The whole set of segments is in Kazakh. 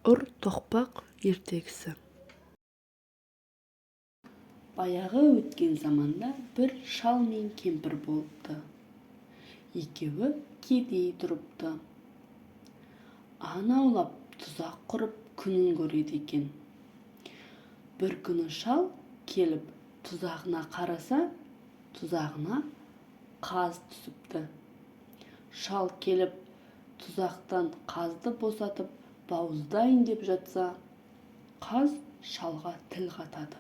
Ұр тоқпақ ертегісі. Баяғы өткен заманда бір шал мен кемпір болыпты. Екеуі кедей тұрыпты. Аң аулап, тұзақ құрып күнін көреді екен. Бір күні шал келіп тұзағына қараса, тұзағына қаз түсіпті. Шал келіп тұзақтан қазды босатып, бауыздайын деп жатса, қаз шалға тіл қатады.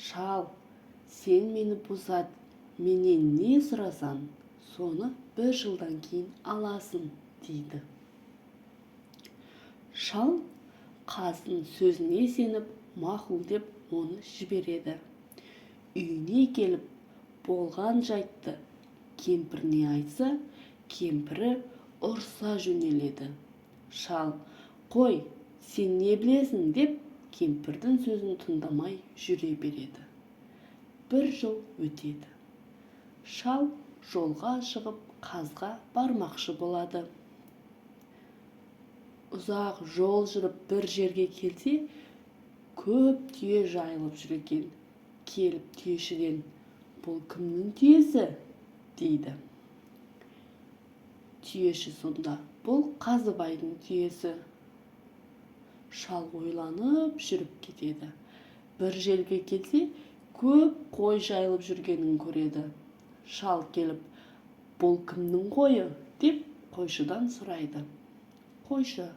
Шал: «Сен мені босат, менен не сұрасаң, соны бір жылдан кейін аласың», – дейді. Шал қаздың сөзіне сеніп, мақұл деп оны жібереді. Үйіне келіп болған жайтты кемпіріне айтса, кемпірі ұрса жөнеледі. Шал: «Қой, сен не білесің?» – деп кемпірдің сөзін тыңдамай жүре береді. Бір жыл өтеді. Шал жолға шығып, қазға бармақшы болады. Ұзақ жол жүріп, бір жерге келсе, көп түйе жайылып жүр екен. Келіп түйешіден: «Бұл кімнің түйесі?» – дейді. Түйеші сонда: «Бұл Қазыбайдың түйесі». Шал ойланып жүріп кетеді. Бір жерге келсе, көп қой жайылып жүргенін көреді. Шал келіп: «Бұл кімнің қойы?» – деп қойшыдан сұрайды. Қойшы: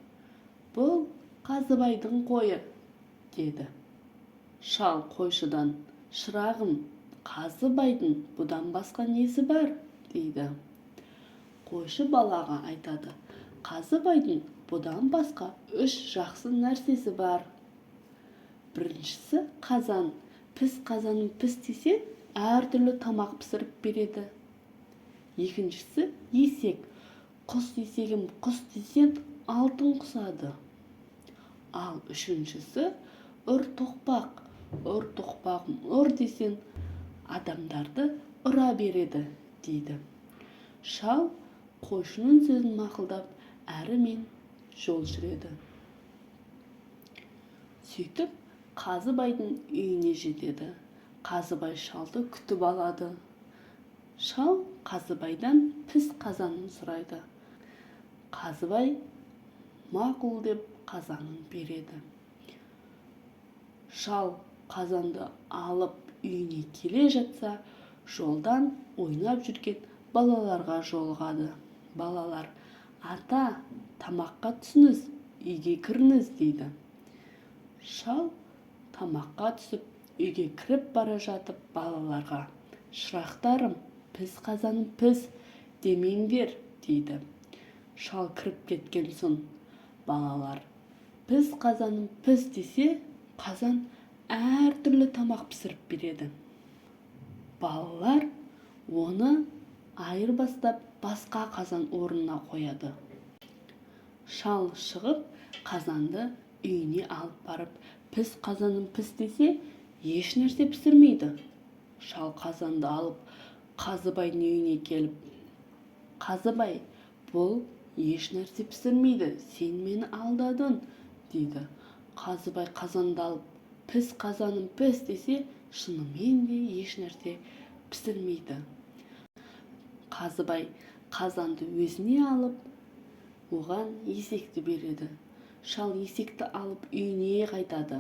«Бұл Қазыбайдың қойы», – деді. Шал қойшыдан: «Шырағым, Қазыбайдың бұдан басқа несі бар?» – дейді. Қойшы балаға айтады: «Қазыбайдың бұдан басқа үш жақсы нәрсесі бар. Біріншісі – қазан. Піс, қазаным, піс десе, әртүрлі тамақ пісіріп береді. Екіншісі – есек. Құс, есегім, құс десең, алтын құсады. Ал үшіншісі – ұр тоқпақ. Ұр, тоқпағым, ұр десең, адамдарды ұра береді», – дейді. Шал қойшының сөзін мақұлдап, әрімен жол жүреді. Сөйтіп Қазыбайдың үйіне жетеді. Қазыбай шалды күтіп алады. Шал Қазыбайдан піс қазанын сұрайды. Қазыбай мақұл деп қазанын береді. Шал қазанды алып үйіне келе жатса, жолдан ойнап жүрген балаларға жолығады. Балалар: «Ата, тамаққа түсіңіз, үйге кіріңіз», – дейді. Шал тамаққа түсіп, үйге кіріп бара жатып балаларға: «Шырақтарым, піс, қазаным, піс демеңдер», – дейді. Шал кіріп кеткен соң балалар: «Піс, қазаным, піс» десе, қазан әртүрлі тамақ пісіріп береді. Балалар оны айырбастап, басқа қазан орнына қояды. Шал шығып, қазанды үйіне алып барып, «Піс, қазаным, піс» десе, еш нәрсе пісірмейді. Шал қазанды алып Қазыбайдың үйіне келіп: «Қазыбай, бұл еш нәрсе пісірмейді, сен мені алдадың», – дейді. Қазыбай қазанды алып, «Піс, қазаным, піс» десе, шынымен де еш нәрсе пісірмейді. Қазыбай қазанды өзіне алып, оған есекті береді. Шал есекті алып үйіне қайтады.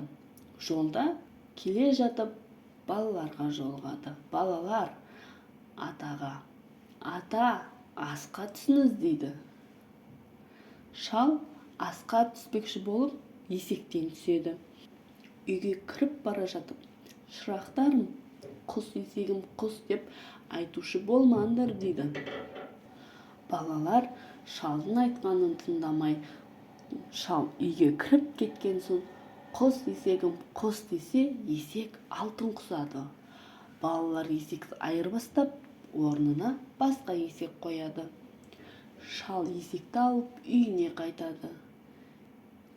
Жолда келе жатып балаларға жолығады. Балалар атаға: «Ата, асқа түсіңіз», – дейді. Шал асқа түспекші болып, есектен түседі. Үйге кіріп бара жатып: «Шырақтарым, құс, есегім, құс деп айтушы болмаңдар», – дейді. Балалар шалдың айтқанын тыңдамай, шал үйге кіріп кеткен соң, «Құс, есегім, құс» десе, есек алтын құсады. Балалар есекті айырбастап, орнына басқа есек қояды. Шал есекті алып үйіне қайтады.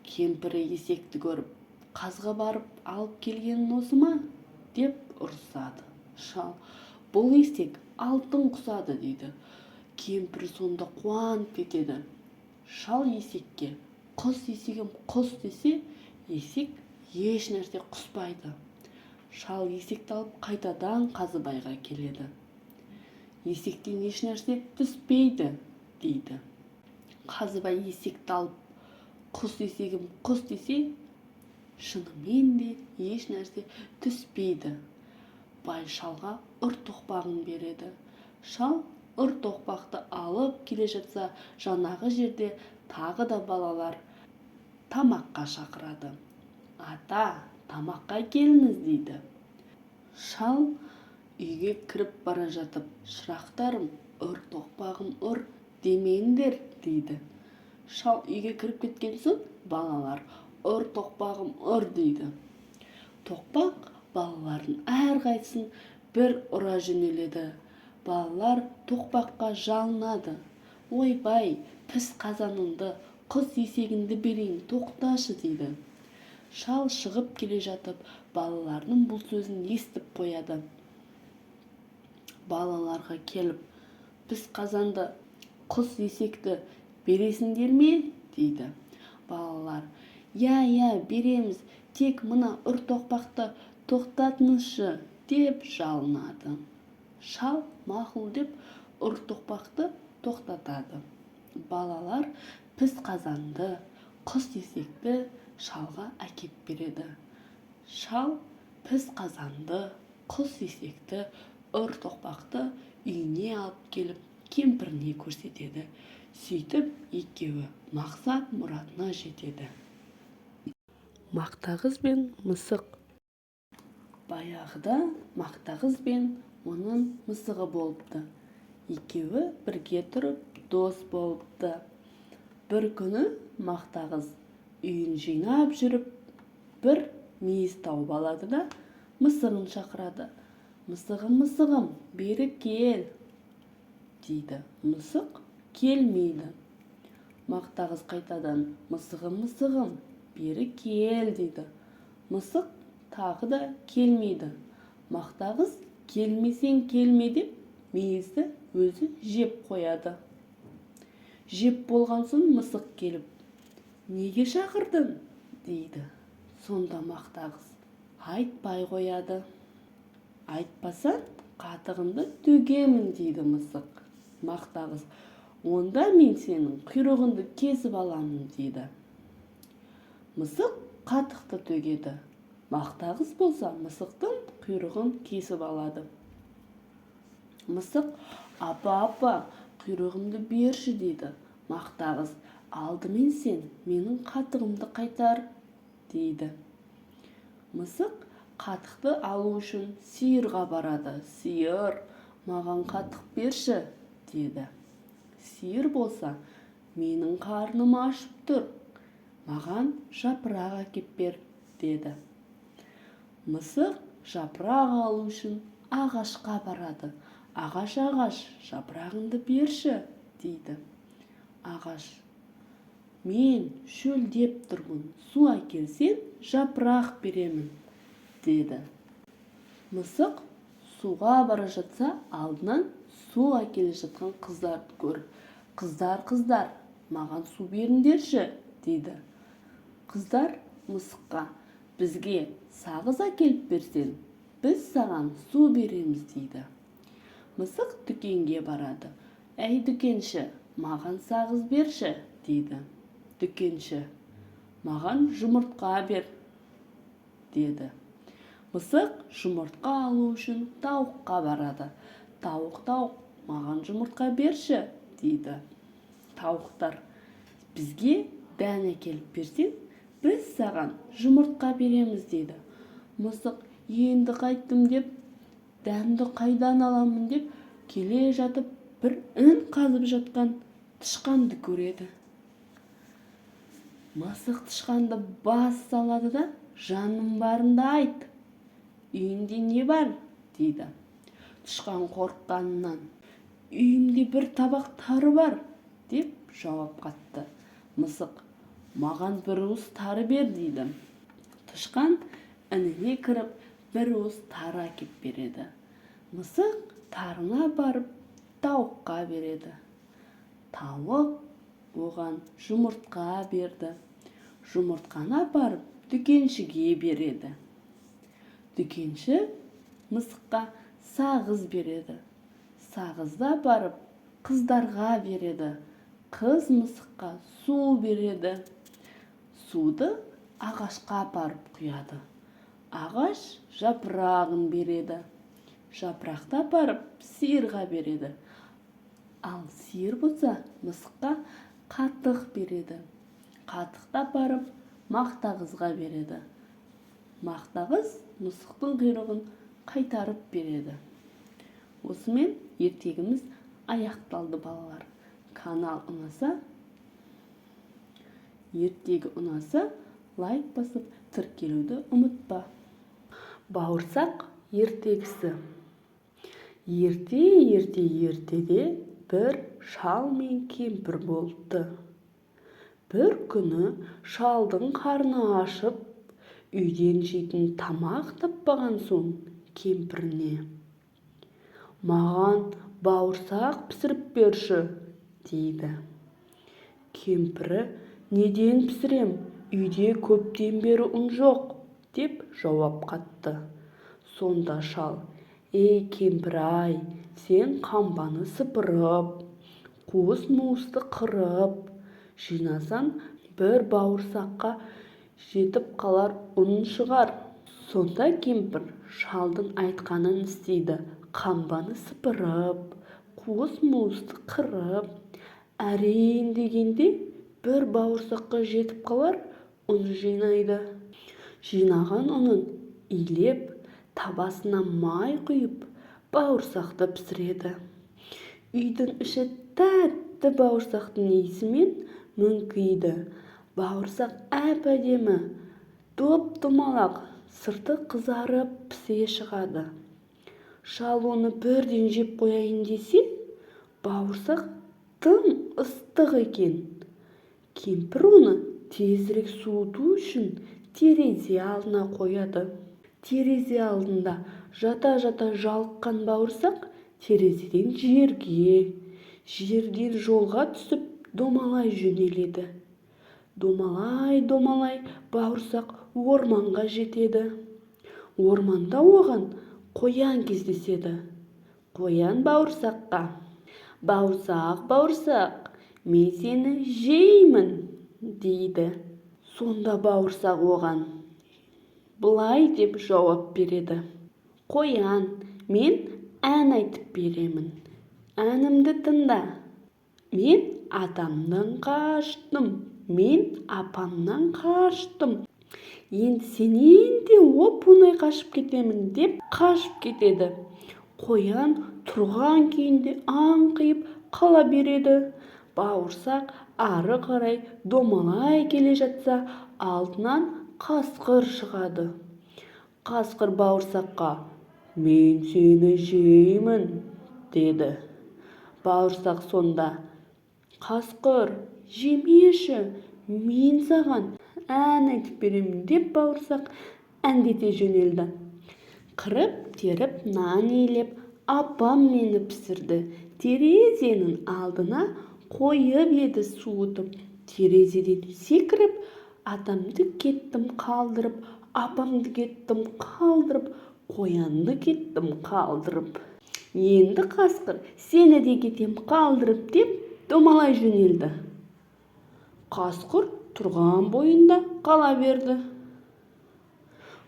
Кемпірі есекті көріп: «Қазға барып алып келгенің осы ма?» – деп ұрсады. Шал: «Бұл есек алтын құсады», – дейді. Кемпірі сонда қуанып кетеді. Шал есекке Құс, есегім, құс десе, есек еш нәрсе құспайды. Шал есекті алып қайтадан Қазыбайға келеді. Есектен еш нәрсе түспейді дейді. Қазыбай есекті алып, құс, есегім, құс десе, шынымен де еш нәрсе түспейді. Бай шалға ұр тоқпағын береді. Шал ұр тоқпақты алып келе жатса, жаңағы жерде тағы да балалар тамаққа шақырады. Ата, тамаққа келіңіз, дейді. Шал үйге кіріп бара жатып, шырақтарым, ұр тоқпағым, ұр демеңдер, дейді. Шал үйге кіріп кеткен соң, балалар ұр тоқпағым, ұр дейді. Тоқпақ балалардың әрқайсысын бір ұра жөнеледі. Балалар тоқпаққа жалынады: ойбай, піс қазаныңды, құс есегіңді берейін, тоқташы, дейді. Шал шығып келе жатып, балалардың бұл сөзін естіп қояды. Балаларға келіп, піс қазанды, құс есекті бересіңдер ме, дейді. Балалар: иә, иә, береміз, тек мына ұр тоқпақты тоқтатыңызшы, деп жалынады. Шал мақұл деп, ұр тоқпақты тоқтатады. Балалар піс қазанды, құс есекті шалға әкеп береді. Шал піс қазанды, құс есекті, ұр тоқпақты үйіне алып келіп, кемпіріне көрсетеді. Сөйтіп екеуі мақсат мұратына жетеді. Мақтағыз бен мысық. Баяғыда Мақтағыз бен оның мысығы болыпты. Екеуі бірге тұрып, дос болыпты. Бір күні Мақтағыз үйін жинап жүріп, бір мейіз тауып алады да, мысығын шақырады. Мысығым, мысығым, бері кел, дейді. Мысық келмейді. Мақтағыз қайтадан: мысығым, мысығым, бері кел, дейді. Мысық тағы да келмейді. Мақтағыз келмесең келме деп, мейізді өзі жеп қояды. Жеп болған соң мысық келіп, неге шақырдың, дейді. Сонда Мақтағыз айтпай қояды. Айтпасаң, қатығыңды төгемін, дейді мысық. Мақтағыз: онда мен сенің құйрығыңды кесіп аламын, дейді. Мысық қатықты төгеді. Мақтағыз болса, мысықтың құйрығын кесіп алады. Мысық: апа, апа, құйрығымды берші, дейді. Мақтағыз: алдымен сен менің қатығымды қайтар, дейді. Мысық қатықты алу үшін сиырға барады. Сиыр, маған қатық берші, деді. Сиыр болса, менің қарным ашып тұр, маған жапырақ әкеп бер, деді. Мысық жапырақ алу үшін ағашқа барады. Ағаш, ағаш, жапырағыңды берші, дейді. Ағаш: мен шөлдеп тұрмын, су әкелсең, жапырақ беремін, деді. Мысық суға бара жатса, алдынан су әкеле жатқан қыздарды көріп, қыздар, қыздар, маған су беріңдерші, дейді. Қыздар мысыққа: бізге сағыз әкеліп берсең, біз саған су береміз, дейді. Мысық дүкенге барады. Әй, дүкенші, маған сағыз берші, дейді. Дүкенші: маған жұмыртқа бер, деді. Мысық жұмыртқа алу үшін тауыққа барады. Тауық, тауық, маған жұмыртқа берші, дейді. Тауықтар: бізге дән әкеліп берсең, біз саған жұмыртқа береміз, дейді. Мысық енді қайттім деп, дәнді қайдан аламын деп келе жатып, бір ін қазып жатқан тышқанды көреді. Мысық тышқанды бас салады да, жаным барында айт, үйіңде не бар, дейді. Тышқан қорыққанынан: үйімде бір табақ тары бар, деп жауап қатты. Мысық: маған бір уыс тары бер, дейді. Тышқан ініне кіріп, бір уыс тары әкеп береді. Мысық тарыны апарып тауыққа береді. Тауық Оған жұмыртқа берді. Жұмыртқаны апарып дүкеншіге береді. Дүкенші мысыққа сағыз береді. Сағызды апарып қыздарға береді. Қыз мысыққа су береді. Суды ағашқа апарып құяды. Ағаш жапырағын береді. Жапырақты апарып сиырға береді. Ал сиыр болса, мысыққа қатық береді. Қатықты апарып мақта қызға береді. Мақта қыз мысықтың құйрығын қайтарып береді. Осымен ертегіміз аяқталды, балалар. Канал ұнаса, ертегі ұнаса, лайк басып, тіркелуді ұмытпа. Бауырсақ ертегісі. Ерте, ерте, ертеде бір шал мен кемпір болыпты. Бір күні шалдың қарны ашып, үйден жейтін тамақ таппаған соң, кемпіріне: «Маған бауырсақ пісіріп берші», – дейді. Кемпірі: «Неден пісірем, үйде көптен бері ұн жоқ», – деп жауап қатты. Сонда шал: «Ей, кемпір-ай, сен қамбаны сыпырып, қуыс-муысты қырып жинасаң, бір бауырсаққа жетіп қалар ұн шығар». Сонда кемпір шалдың айтқанын істейді. Қамбаны сыпырып, қуыс-муысты қырып, әрең дегенде бір бауырсаққа жетіп қалар ұн жинайды. Жинаған ұнын илеп, табасына май құйып, бауырсақты пісіреді. Үйдің іші тәтті бауырсақтың иісімен мүңкиді. Бауырсақ әп-әдемі, доп-домалақ, сырты қызарып пісе шығады. Шал оны бірден жеп қояйын десе, бауырсақ тым ыстық екен. Кемпір оны тезірек суыту үшін терезе алдына қояды. Терезе алдында жата-жата жалыққан бауырсақ терезеден жерге, жерден жолға түсіп, домалай жөнеледі. Домалай-домалай бауырсақ орманға жетеді. Орманда оған қоян кездеседі. Қоян бауырсаққа: «Бауырсақ, бауырсақ, мен сені жеймін», – дейді. Сонда бауырсақ оған былай деп жауап береді: «Қоян, мен ән айтып беремін, әнімді тыңда. Мен атамнан қаштым, мен апамнан қаштым, енді сенен де оп-оңай қашып кетемін», – деп қашып кетеді. Қоян тұрған күйінде аңқиып қала береді. Бауырсақ ары қарай домалай келе жатса, алдынан қасқыр шығады. Қасқыр бауырсаққа: «Мен сені жеймін», – деді. Бауырсақ сонда: «Қасқыр, жемеші, мен саған ән айтып беремін», – деп, бауырсақ әндете жөнелді: «Қырып теріп, нан илеп, апам мені пісірді. Терезенің алдына қойып еді суытып. Терезеден секіріп, атамды кеттім қалдырып, апамды кеттім қалдырып, қоянды кеттім қалдырып. Енді, қасқыр, сені де кетем қалдырып», – деп домалай жөнелді. Қасқыр тұрған бойында қала берді.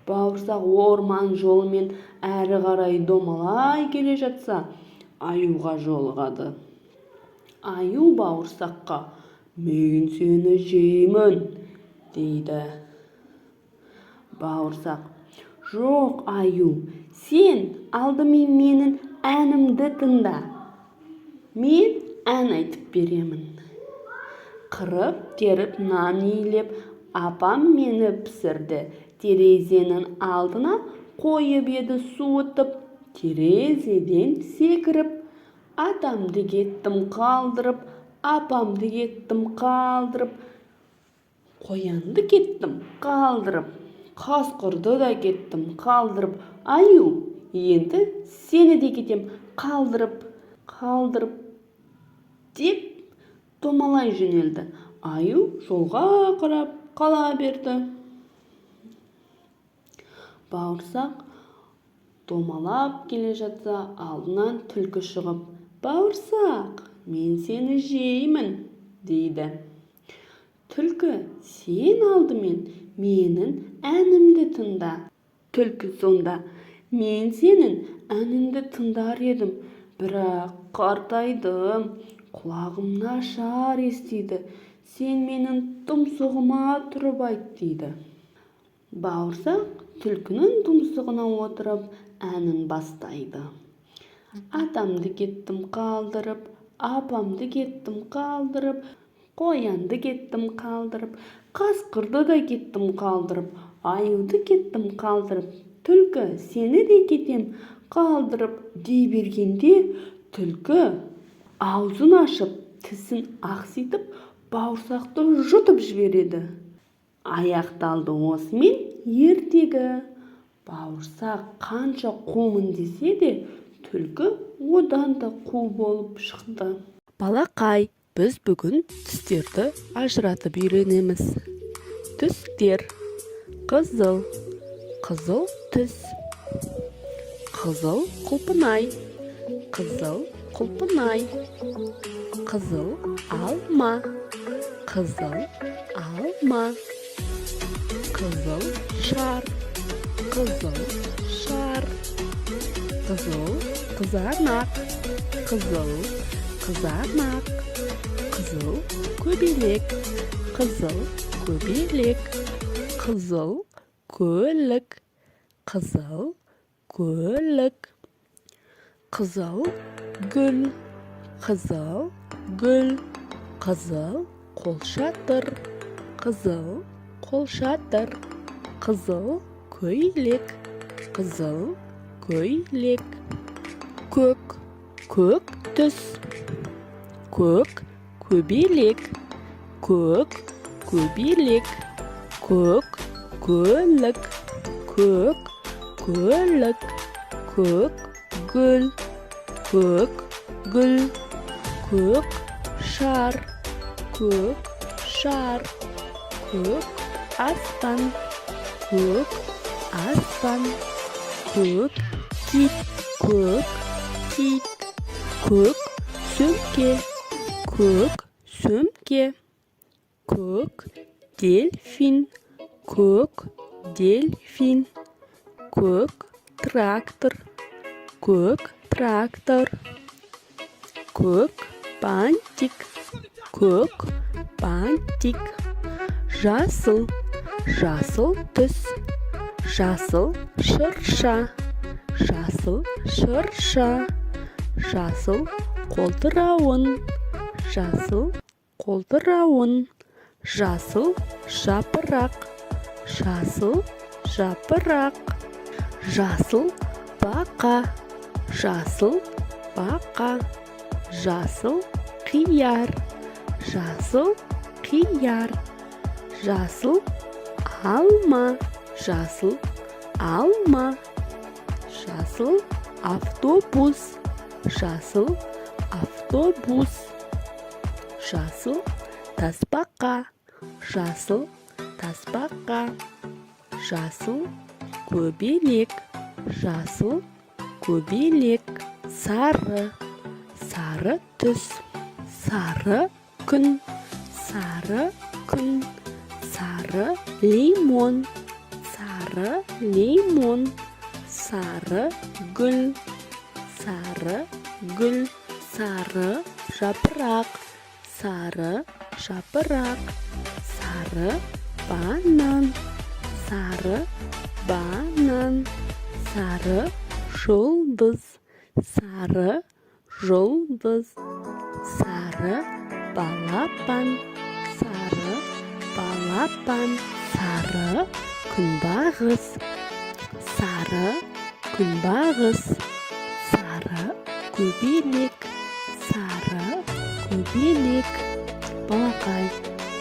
Бауырсақ орман жолымен әрі қарай домалай келе жатса, аюға жолығады. Аю бауырсаққа: «Мен сені жеймін», – дейді. Бауырсақ: «Жоқ, аю, сен алдымен менің әнімді тыңда, мен ән айтып беремін. Қырып теріп, нан илеп, апам мені пісірді. Терезенің алдына қойып еді суытып. Терезеден секіріп, атамды кеттім қалдырып, апамды кеттім қалдырып, қоянды кеттім қалдырып, қасқырды да кеттім қалдырып. Аю, енді сені де кетем қалдырып, қалдырып», – деп. Домалай жөнелді. Аю жолға қарап қала берді. Бауырсақ домалап келе жатса, алдынан түлкі шығып: «Бауырсақ, мен сені жеймін», – дейді. Түлкі: «Сен алдымен менің әнімді тыңда». Түлкі сонда: «Мен сенің әніңді тыңдар едім, бірақ қартайдым, құлағым нашар естиді. Сен менің тұмсығыма тұрып айт», – дейді. Бауырсақ түлкінің тұмсығына отырып, әнін бастайды: «Атамды кеттім қалдырып, апамды кеттім қалдырып, қоянды кеттім қалдырып, қасқырды да кеттім қалдырып, аюды кеттім қалдырып, түлкі, сені де кетем қалдырып», – дей бергенде, түлкі аузын ашып, тісін ақситып, бауырсақты жұтып жібереді. Аяқталды осымен ертегі. Бауырсақ қанша қумын десе де, түлкі одан да қу болып шықты. Балақай, біз бүгін түстерді ажыратып үйренеміз. Түстер: қызыл, қызыл түс, қызыл құлпынай, қызыл құлпынай, қызыл алма, қызыл алма, қызыл шар, қызыл шар, қызыл қызанақ, қызыл қызанақ, қызыл көбелек, қызыл көбелек, қызыл көлік, қызыл көлік, қызыл гүл, қызыл гүл, қызыл қолшатыр, қызыл қолшатыр, қызыл көйлек, қызыл көйлек. Көк, көк түс, көк көбелек, көк көбелек, көк көлік, көк көлік, көк гүл, көк гүл, көк шар, көк шар, көк аспан, көк аспан, көк кит, көк кит, көк сөмке, көк сөмке, көк дельфин, көк дельфин, көк трактор, көк трактор, көк бантик, көк бантик. Жасыл, жасыл түс, жасыл шырша, жасыл шырша, жасыл қолтырауын, жасыл қолтырауын, жасыл жапырақ, жасыл жапырақ, жасыл бақа, жасыл бақа, жасыл қияр, жасыл қияр, жасыл алма, жасыл алма, жасыл автобус, жасыл автобус, жасыл тасбақа, жасыл тасбақа, жасыл көбелек, жасыл көбелек. Сары, сары түс, сары күн, сары күн, сары лимон, сары лимон, сары гүл, сары гүл, сары жапырақ, сары жапырақ, сары банан, сары банан, сары жұлдыз, сары жұлдыз, сары балапан, сары балапан, сары күнбағыс, сары күнбағыс, сары көбелек, сары көбелек. Балақай,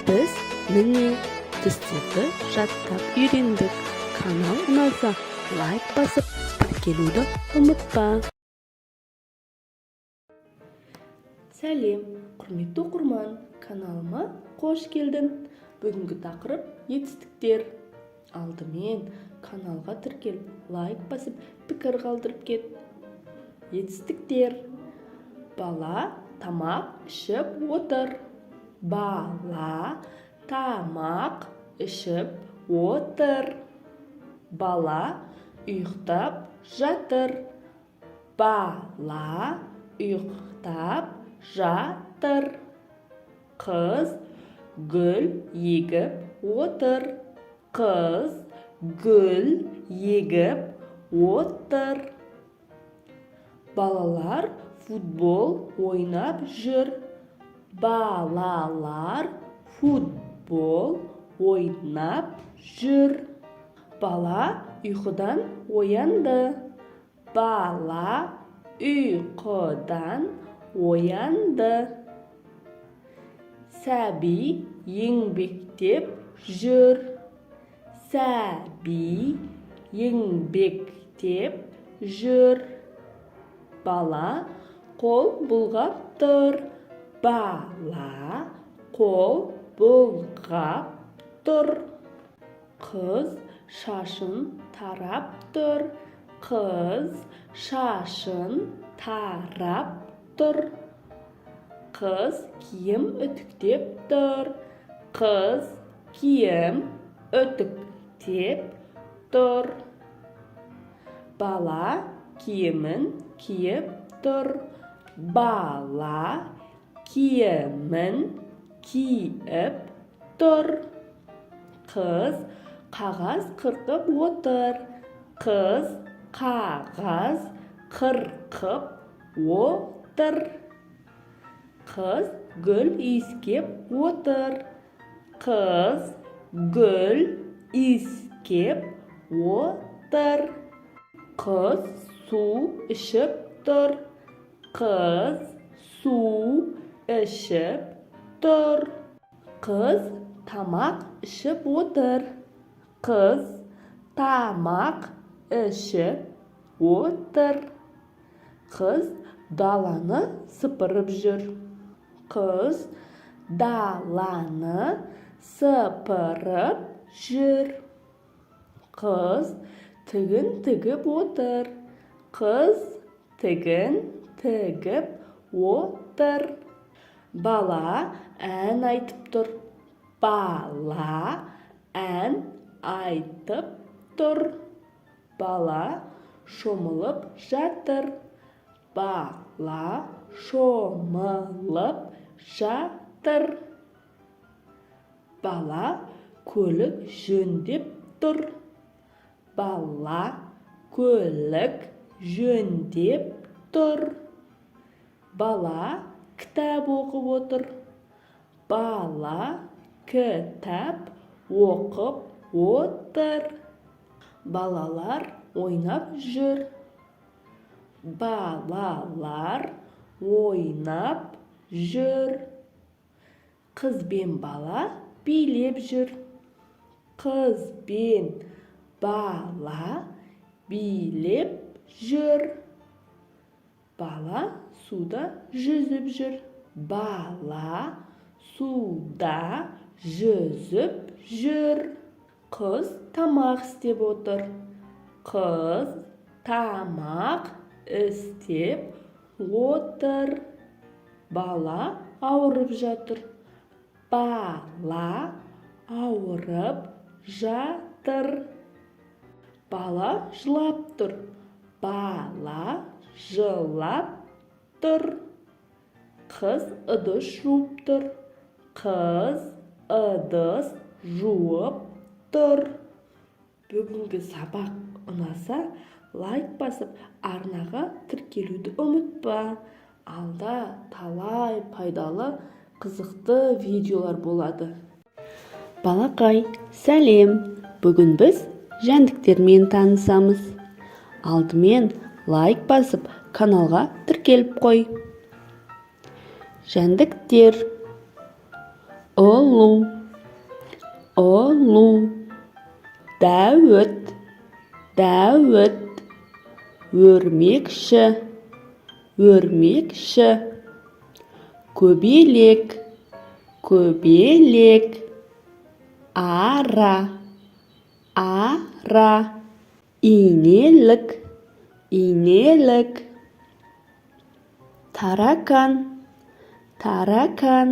біз, міне, түстерді жаттап үйрендік. Канал ұнаса, лайк басып, тіркелуді ұмытпа. Сәлем! Құрметті оқырман, каналыма қош келдің! Бүгінгі тақырып: етістіктер. Алдымен каналға тіркеліп, лайк басып, пікір қалдырып кет. Етістіктер. Бала тамақ ішіп отыр. Бала тамақ ішіп отыр. Бала ұйықтап жатыр. Бала ұйықтап жатыр. Қыз гүл егіп отыр. Қыз гүл егіп отыр. Балалар футбол ойнап жүр. Балалар футбол ойнап жүр. Бала ұйқыдан оянды. Бала ұйқыдан оянды. Сәби еңбектеп жүр. Сәби еңбектеп жүр. Бала қол бұлғап тұр. Бала қол бұлғап тұр. Қыз шашын тарап тұр. Қыз шашын тарап тұр. Қыз киім үтіктеп тұр. Қыз киім үтіктеп тұр. Бала киімін киіп тұр. Бала киімін киіп тұр. Қыз қағаз қырқып отыр. Қыз қағаз қырқып отыр. Қыз гүл иіскеп отыр. Қыз гүл иіскеп отыр. Қыз су ішіп тұр. Қыз су ішіп тұр. Қыз тамақ ішіп отыр. Қыз тамақ ішіп отыр. Қыз даланы сыпырып жүр. Қыз даланы сыпырып жүр. Қыз тігін тігіп отыр. Қыз тігін тігіп отыр. Бала ән айтып тұр. Бала ән айтып тұр. Бала шомылып жатыр. Бала шомылып жатыр. Бала көлік жөндеп тұр. Бала көлік жөндеп тұр. Бала кітап оқып отыр. Бала кітап оқып отыр. Балалар ойнап жүр. Балалар ойнап жүр. Қыз бен бала билеп жүр. Қыз бен бала билеп жүр. Бала суда жүзіп жүр. Бала суда жүзіп жүр. Қыз тамақ істеп отыр. Қыз тамақ істеп отыр. Бала ауырып жатыр. Бала ауырып жатыр. Бала жылап тұр. Бала жылап тұр. Қыз ыдыс жуып тұр. Қыз ыдыс жуып тұр. Бүгінгі сабақ ұнаса, лайк басып, арнаға тіркелуді ұмытпа. Алда талай пайдалы, қызықты видеолар болады. Балақай, сәлем! Бүгін біз жәндіктермен танысамыз. Алдымен лайк басып, каналға тіркеліп қой. Жәндіктер. Ұлу, ұлу. Дәуіт, дәуіт. Өрмекші, өрмекші. Көбелек, көбелек. Ара, ара. Инелік, инелік. Таракан, таракан.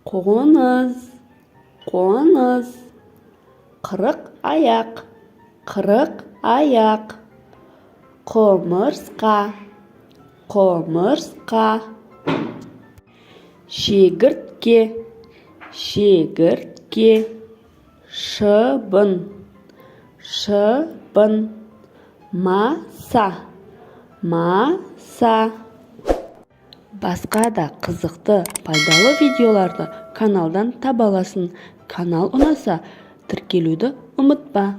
Қоңыз, қоңыз. 40 аяқ, 40 аяқ. Құмырсқа, құмырсқа. Шегіртке, шегіртке. Шыбын, шыбын. Маса, маса. Басқа да қызықты, пайдалы видеоларды каналдан таба аласың. Канал ұнаса, тіркелуді ұмытпа.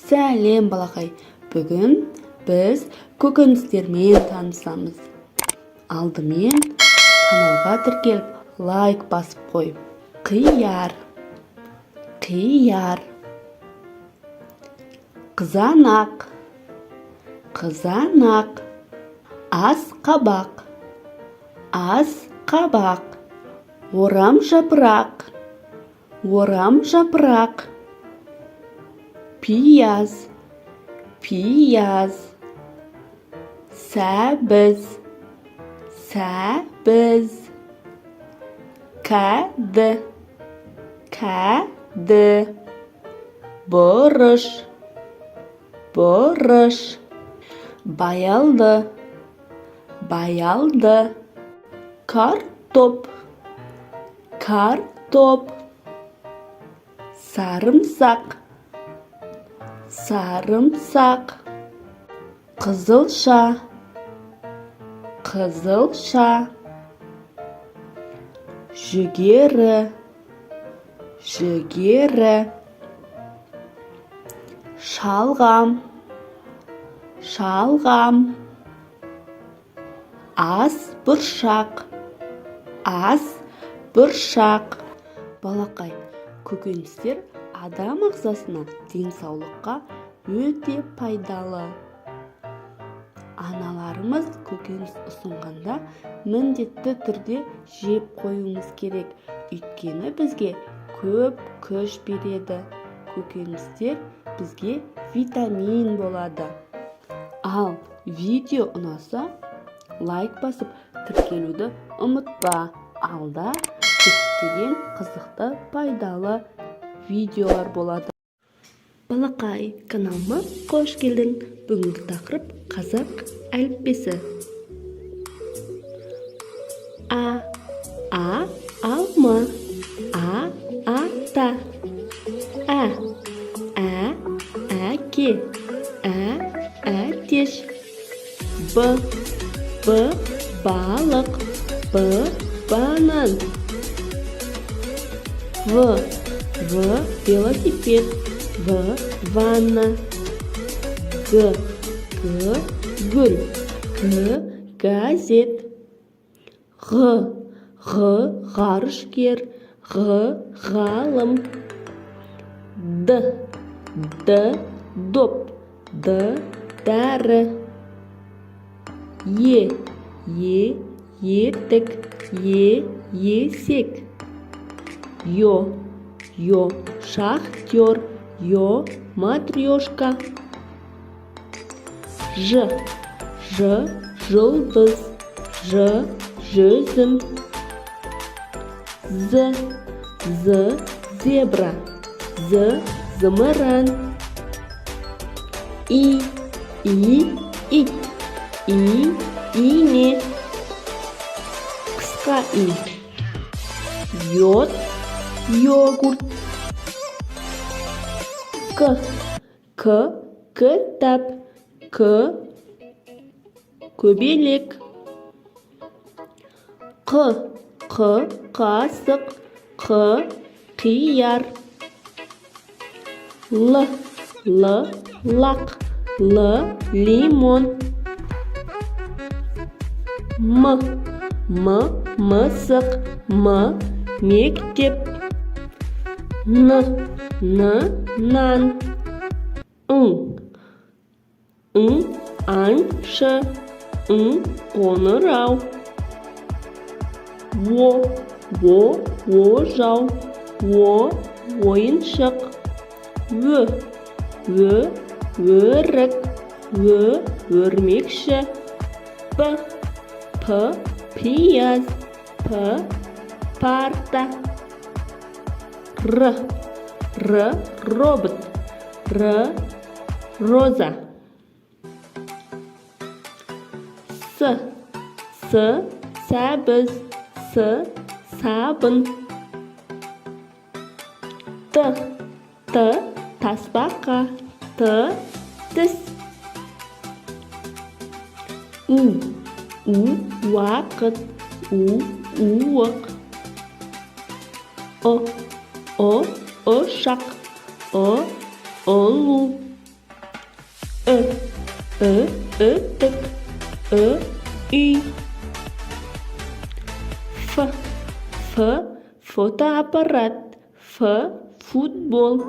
Сәлем, балақай! Бүгін біз көкөністермен танысамыз. Алдымен каналға тіркеліп, лайк басып қой. Қияр, қияр. Қызанақ, қызанақ. Асқабақ, асқабақ. Орам жапырақ, орам жапырақ. Пияз, пияз. Сәбіз, сәбіз. Кәді, кәді. Бұрыш, бұрыш. Баялды, баялды. Картоп, картоп. Сарымсақ, сарымсақ. Қызылша, қызылша. Жүгері, жүгері. Шалғам, шалғам. Ас бұршақ, ас бұршақ. Балақай, көкөністер адам ағзасына, денсаулыққа өте пайдалы. Аналарымыз көкөніс ұсынғанда, міндетті түрде жеп қоюымыз керек, өйткені бізге көп күш береді. Көкөністер бізге витамин болады. Ал видео ұнаса, лайк басып, тіркелуді ұмытпа. Алда көптеген қызықты, пайдалы видеолар болады. Балақай, каналыма қош келдің! Бүгінгі тақырып: қазақ әліппесі. А, а, алма, а, ата. Ә, ә, әке, ә, әтеш. Б, б, балық, б, банан. В, в, велосипед, в, ванна. Г, г, гүл, г, газет. Ғ, ғ, ғарышкер, ғ, ғалым. Д, д, доп, д, дәрі. Е, е, етік, е, есек. Ё, ё, шахтер, ё, матрешка. Ж, ж, жұлдыз, ж, жүзім. З, з, зебра, з, зымыран. И, и, ит, и, ине. Қысқа и: йод, йогурт. К, к, кітап, к, көбелек. Қ, қ, қасық, қ, қияр. Л, л, лақ, л, лимон. М, м, мысық, м, мектеп. Н, н, нан. Ң, ң, аңшы, ң, қоңырау. О, О, ожау, О, ойыншық. Ө, Ө, өрік, Ө, өрмекші. П, П, пияз, П, парта. Р, Р, робот, Р, роза. С, С, сәбіз, С, сабын. Т, Т, тасбақа, Т, тіс. У, У, уақыт, У, уық. Ұ, Ұ, ұшақ, Ұ, ұлу. Ү, Ү, үтік, Ү, үй. Ф, Ф, фотоаппарат, Ф, футбол.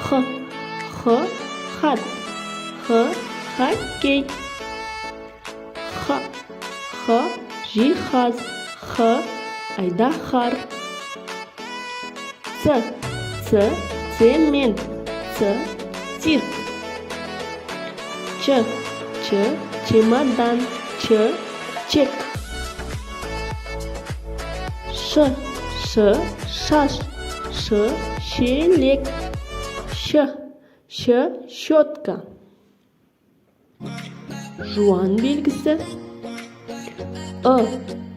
Х, Х, хат, Х, хоккей. Х, Х, жиһаз, Х, айдаһар. Ц, Ц, цемент, Ц, цирк. Ч, Ч, чемодан, Ч, чек. Ш, Ш, шаш, Ш, шелек. Щ, Щ, щетка. Жуан белгісі. Ы,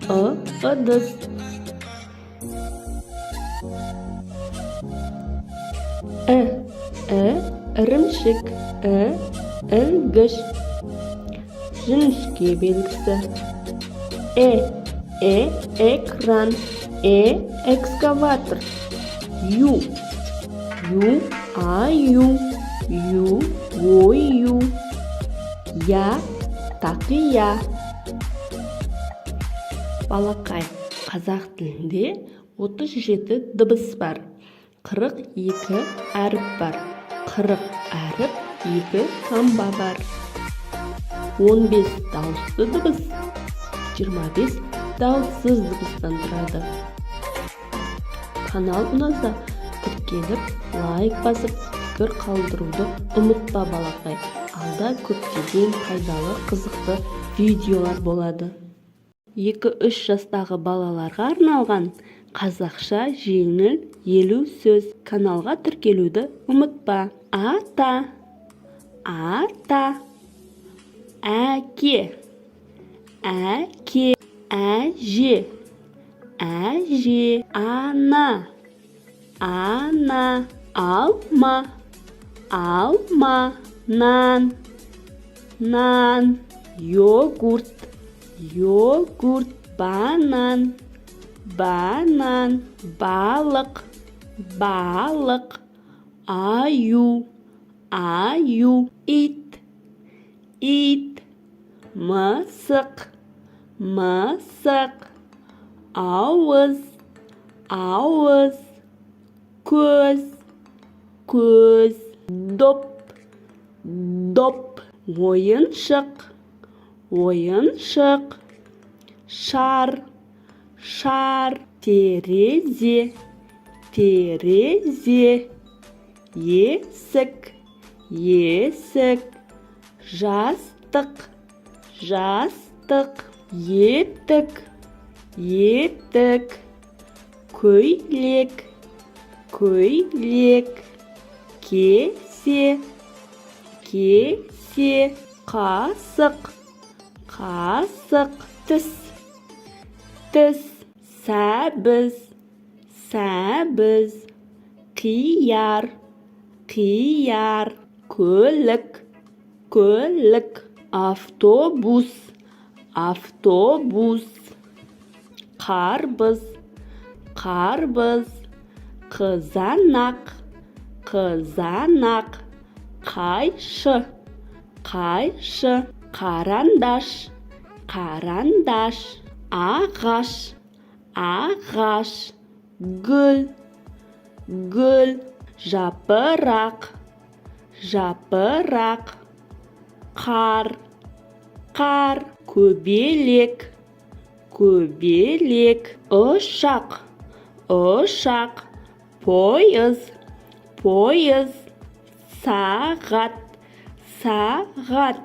Ы, ыдыс. І, І, ірімшік, І, ілгіш. Жіңішке белгісі. Э, Э, экран, Э, экскаватор. Ю, Ю, аю, Ю, ою. Я, тақия. Балақай, қазақ тілінде 37 дыбыс бар, 42 әріп бар, 40 әріп, 2 таңба бар. 15 дауысты дыбыс, 25 дауыссыз дыбыстан тұрады. Канал ұнаса, тіркеліп, лайк басып, пікір қалдыруды ұмытпа, балақай. Алда көптеген пайдалы, қызықты видеолар болады. 2-3 жастағы балаларға арналған қазақша жеңіл 50 сөз. Каналға тіркелуді ұмытпа. Ата, ата, әке, әке, әже, әже, ана, ана, алма, алма, нан, нан, йогурт, йогурт, банан, банан, балық, балық, аю, аю, ит, ит, мысық, мысық, ауыз, ауыз, көз, көз, доп, доп, ойыншық, ойыншық, шар, шар, терезе, терезе, есік, есік, жастық, жастық, етік, етік, көйлек, көйлек, кесе, кесе, қасық, қасық, тіс, тіс, сәбіз, сәбіз, қияр, қияр, көлік, көлік, автобус, автобус, қарбыз, қарбыз, қызанақ, қызанақ, қайшы, қайшы, қарандаш, қарандаш, ағаш, ағаш, гүл, гүл, жапырақ, жапырақ, қар, қар, көбелек, Көбелек. Ұшақ, ұшақ. Пойыз, пойыз. Сағат, сағат.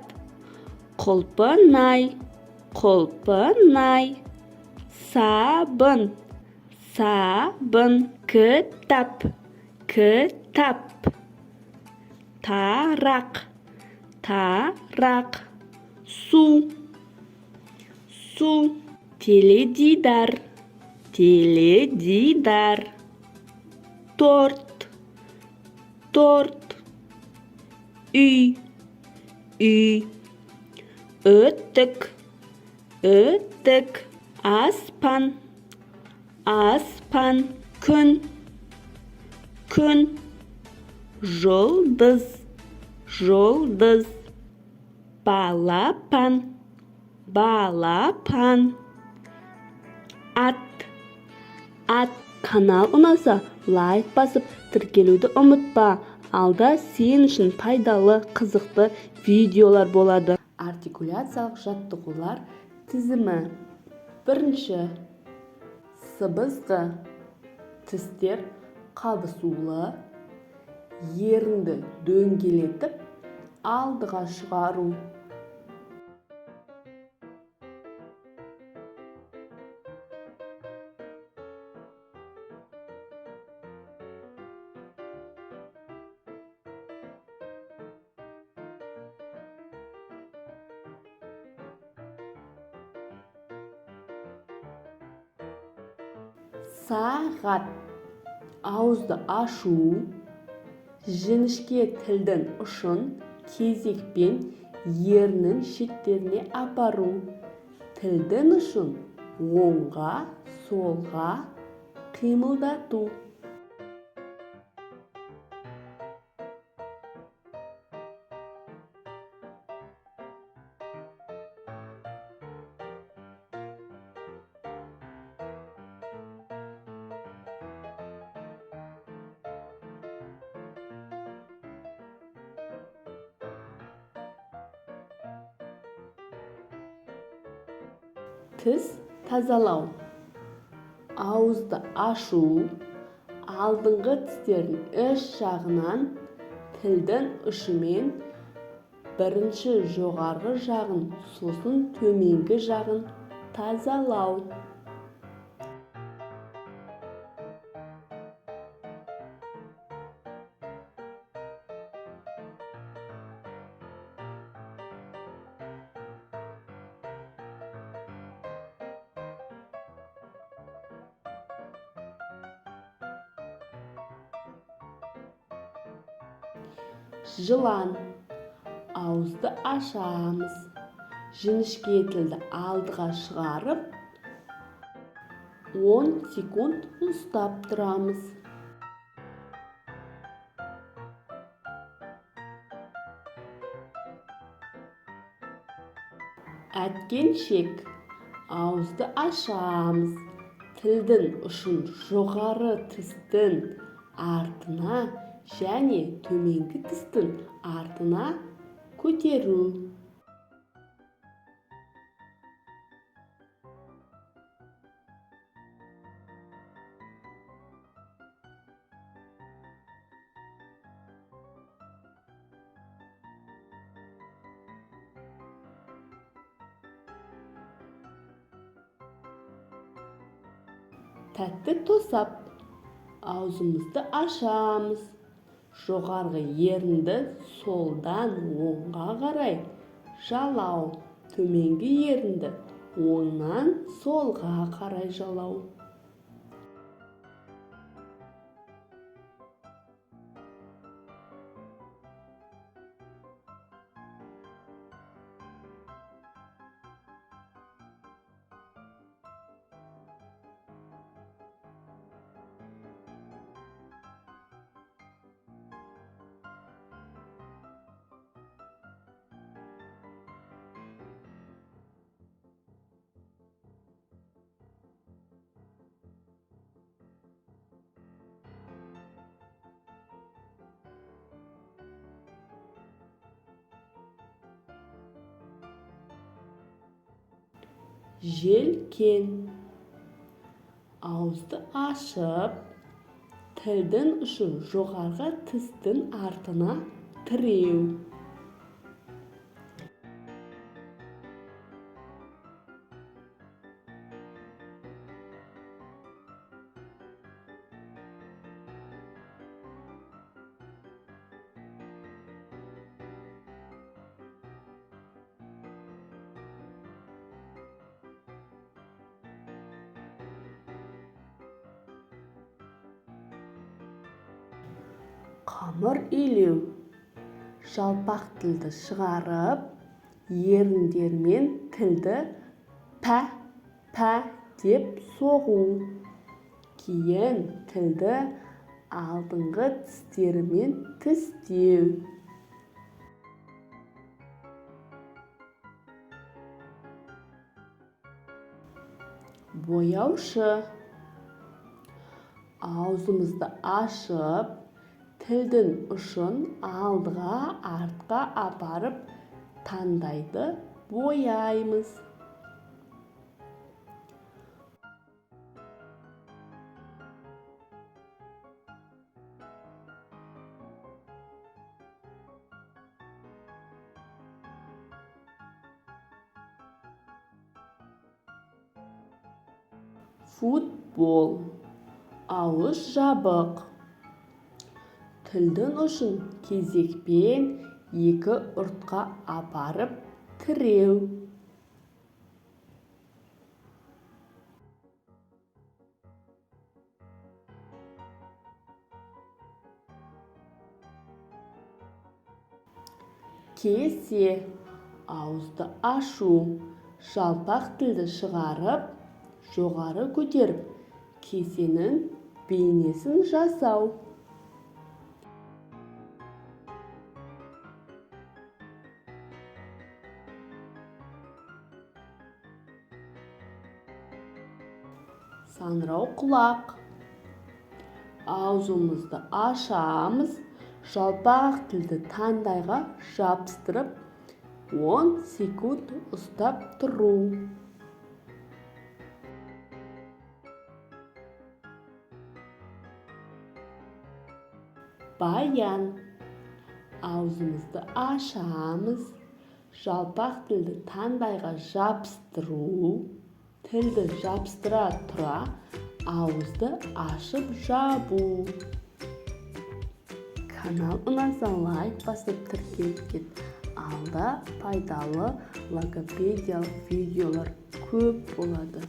Құлпынай, құлпынай. Сабын, сабын. Кітап, кітап. Тарақ, тарақ. Су, су. Теледидар, теледидар. Торт, торт. Үй, үй. Үтік, үтік. Аспан, аспан. Күн, күн. Жұлдыз, жұлдыз. Балапан, балапан. Ат, ат. Канал ұнаса, лайк басып, тіркелуді ұмытпа. Алда сен үшін пайдалы, қызықты видеолар болады. Артикуляциялық жаттығулар тізімі. Бірінші, сыбызғы. Тістер қабысулы, ерінді дөңгелетіп алдыға шығару. Сағат. Ауызды ашу, жіңішке тілдің ұшын кезекпен еріннің шеттеріне апару, тілдің ұшын оңға, солға қимылдату. Тіс тазалау. Ауызды ашу, алдыңғы тістердің іш жағынан тілдің ұшымен бірінші жоғарғы жағын, сосын төменгі жағын тазалау. Жылан. Ауызды ашамыз, жіңішке тілді алдыға шығарып, 10 секунд ұстап тұрамыз. Әткеншек. Ауызды ашамыз, тілдің ұшын жоғары тістің артына және төменгі тістің артына көтеру. Тәтті тосап. Аузымызды ашамыз, жоғарғы ерінді солдан оңға қарай жалау, төменгі ерінді оңнан солға қарай жалау. Желкен. Ауызды ашып, тілдің ұшын жоғарғы тістің артына тіреу. Қамыр илеу. Жалпақ тілді шығарып, еріндермен тілді пә, пә деп соғу. Кейін тілді алдыңғы тістерімен тістеу. Бояушы. Аузымызды ашып, тілдің ұшын алдыға, артқа апарып, таңдайды бояймыз. Футбол. Ауыз жабық. Тілдің ұшын кезекпен екі ұртқа апарып тіреу. Кесе. Ауызды ашу. Жалпақ тілді шығарып, жоғары көтеріп, кесенің бейнесін жасау. Саңырау құлақ. Аузымызды ашамыз, жалпақ тілді таңдайға жабыстырып, 10 секунд ұстап тұру. Баян. Аузымызды ашамыз, жалпақ тілді таңдайға жабыстыру, тілді жабыстыра тұра ауызды ашып жабу. Канал ұнаса лайк басып тіркеліп кет. Алда пайдалы логопедиялық видеолар көп болады.